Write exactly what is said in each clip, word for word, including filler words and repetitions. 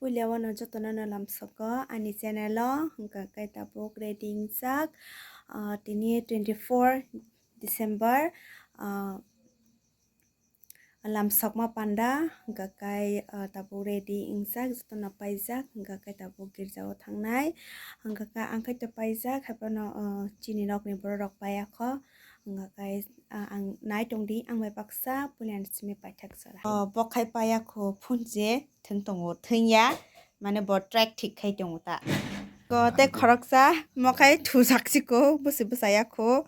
Puila wano jotono no lamsogo ani channel o, hwnkha khe tabuk ready wngjak, ah, tini twenty four December, ah, lamsokma panda, hwnkha khe, ah, tabuk ready wngjak, jotono paijak, hwnkha khe tabuk girja o thangnai, hwnkha khe ang khe to paijak, haiphano, ah, chini nokni borok rok paiya kho, hwnkha khe, ah, ang nai tongdi, ang bai baksa puila ni simi paithak jora. Oh, bo khai paiya kho phunje. Thwng tongo, thwngya, mane bo track thik khai tongo ta. Ko tei khoroksa mo khai thujak siko, bwswi bwsaya kho.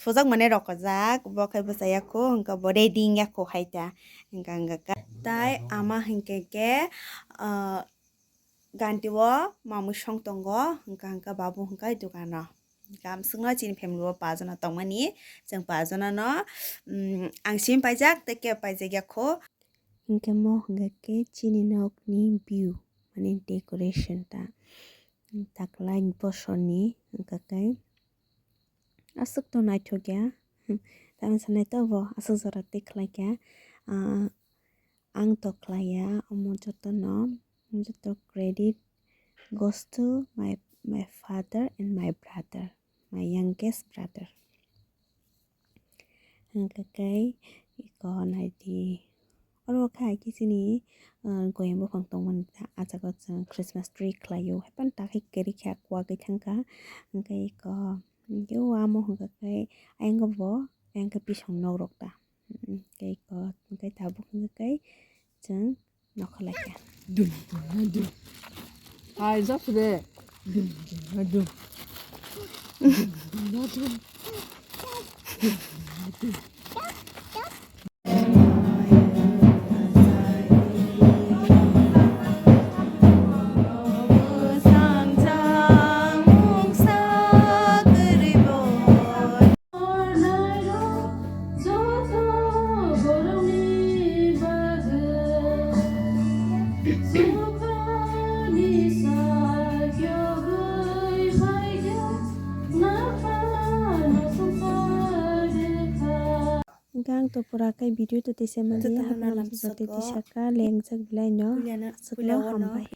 Thujak mane rokojak, bo khai bwsaya kho, hwnkha bo ready wngya kho hai ta. Hwnkha hwnkha khe. Tai ama hwnkhe khe, ah, ganti o mamwi song tongo, hwnkha hwnkha babu hwnkha dukano. Hwnkha amswkno chini family o pajana tongmani, chwng pajana no, mm, ang simi paijak, tei kebo paijak ya kho. Hwnkhe mo hwnkha khe chini nokni view, mane decoration ta. Taklai bosorni hwnkha khe aswk to naithok ya. Tamni sanai to bo aswk jora tei khlai kha. Ah, ang to khlai ya, omo jotono, joto credit goes to my, my father and my brother, my youngest brother. Hwnkha khe iko naidi. Oro kha khe chini, ah, goyang buphang tongmani ta. Ah jaga o chwng Christmas tree khlaio. Haiphano ta khe kwrwi khe kwagwi thangkha. Hwnkhe iko, hwnkhe o amo hwnkha khe ayang bo, ayang khe bisong nok rok ta. Hwnkhe iko, hwnkhe tabuk hwnkha khe chwng nokha lai kha. Dum, dum, dum. Hai, jak de. Dum, dum, dum. Dum, dum, dum. Gang to pura kai video to tise mani. Jotono hapna lamsoko. Joto tisaka lengjak belai no. Puilano, aswkno puila wano. Hambai.